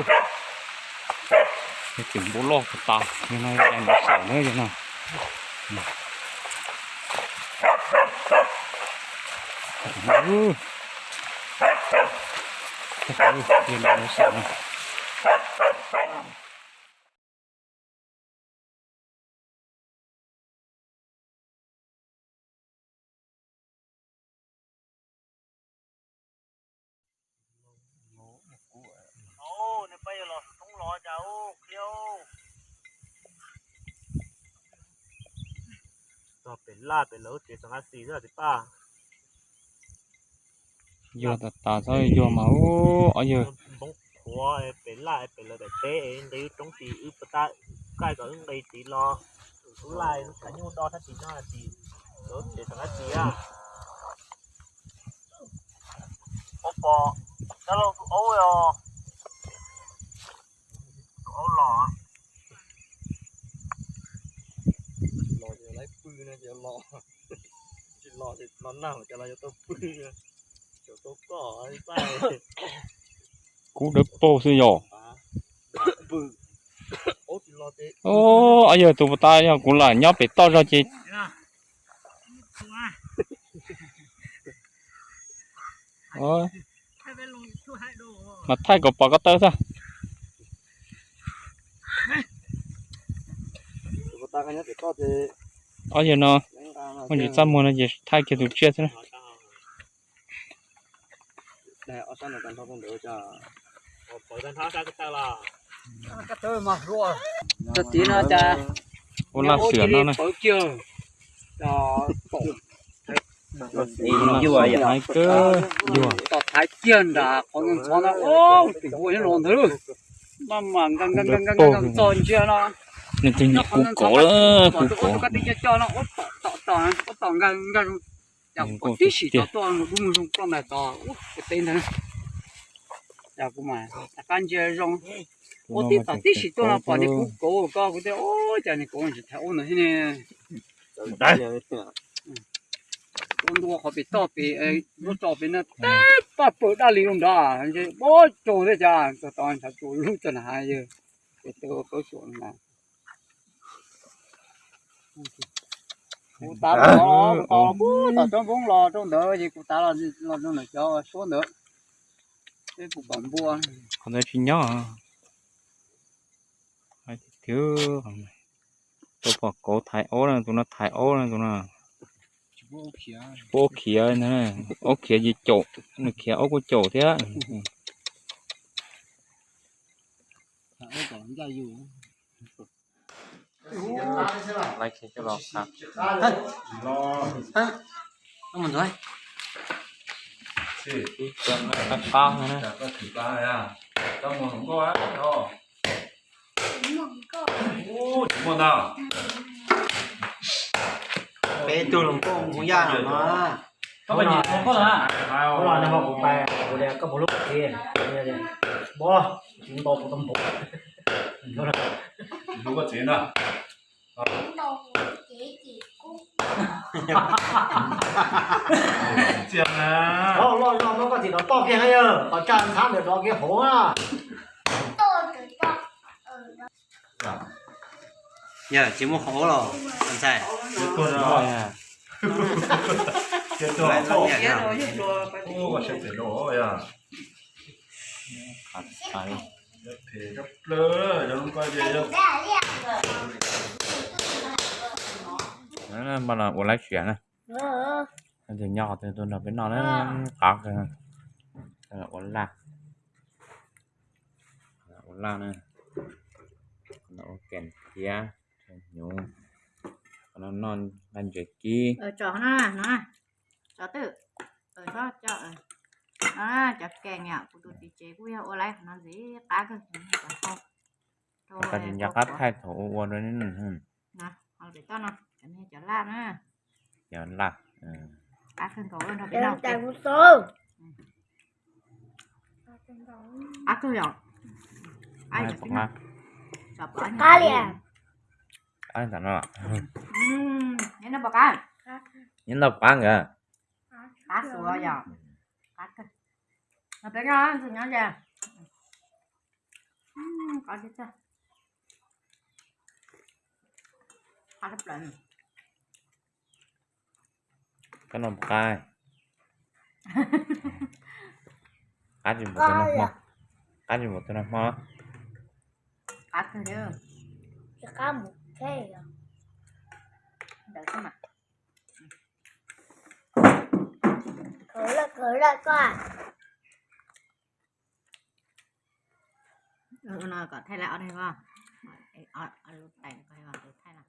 tas. Yog tim npua loj tas, yog no yog nov xaum na yog no. Yog nov xaum na. Peb laj pem lawv tsev xov nqaij xis xwb tim paj. Yuag tas tas txhob yuag mas ub ob yawg. Npoob qhuav pem laj pem lawv daim teb nqis wb roob tim wb puas tab kaij kom wb nqis tid los. Wb laj lub tshav nyuj do thab tim no tim lawv tsev xov nqaij xis a. Ua pom dab laug tus aub os. Tus aub los. Los ces laib pw no ces los, tsis los ces los nag ces los yuav tau pw. Cov tau koj. Kub dawb paug xwb yom. Ob yawg tus puas tab yog kuv lam nyob pem toj zog ces mas thaij kom pom ko taw xwb. Ob yawg no muaj ntsis txaj muag no ces thaij kiag tus tsiaj xwb na. Tag tid no cas ua laj xwm no na. Tom thaiv kiag nram qhov ntxhov ntxhov no, tim hu nyob los ntawd, maj mam nkag nkag nkag nkag txog ntsia no. Nws tig nyuam kub kov, kub kov. Koj tib co co no ua tom tom nkag nkag, cas kuv tib si tod tuaj dub mus zoo ploj ntais tod ua teb ntag. Cas kuv mas rov qab ntsia zoo, ua tib tom tib si tuaj no pom niag kub kauv ko, kuv tias ua cas niag kauv tsis thaiv ub ntawd thiab ne. Ua ntua qhov pem toj pem lub tso pem no teb paj pawg daj li zoo nrad, pob tsaug thiab cas txog tod ntshav tsuas lub tag na yawg. Pem teb ua kawb xyuam na. Kuv tav los, kuv tav los tom tsob npoob los rau ntawd ces kuv tav los rau ntawm cov suab ntawd. Peb kuv pom npua. Qhov ntawd tsis nyob. Hais tias tus pom kauv thaiv aub na, tus no thaiv aub na, tus no. Aub khiav, aub khiav ces caum, nws khiav aub kuj caum thiab. Laib kiag coj los qab. Mus ntxuav. Qab qab na. Peb tug hluas nkauj mus yaj no. Ua los nag hmo kuv pais kuv tias koj puas hlub kuv txiv, npau kuv tau npaum. Hlub koj txiv ntag. Txiv na. Loj zog muab koj txiv rov toj kiag na yawg, qhov tsag ntxhab ntawd rov kiag hauv na. Yog tsis muaj qhov ub los ntxhais. Mas ua laib siav na. Tus nyob qhov twg tuaj nrog peb noj na, qab kawg. Ua laj, ua laj na, ua kem thiab hnyuv, qhov no noj nqaij ntses kib. Cov twj, cov kees yom, kuv tus txiv tsev kuj yog ua laib qhov no ntxiv, qab kawg. Koj tsis nco qab thaij thaum ua ua rau. Pem toj no cov laj na. Cov laj. Qab kawg nkaus nrog peb noj. Qab kawg yom. Qab li. Qab ntawm no. Nyob noj pom qab. Nyob noj pom qab nkawd. Qab xuav yom. Qab kawg. Peb noj ntxwg nyob ze. Qab tshaj plaws. Qab no qab, qab tsis npaum tus nag hmo, qab tsis npaum tus nag hmo. Qab kawg li. Qab mus thiab. Ntawd xwb mas. Kawg lawm, kawg lawm koj. Ua no kom thaij lawv ob daig os. Lub tais no thaij no.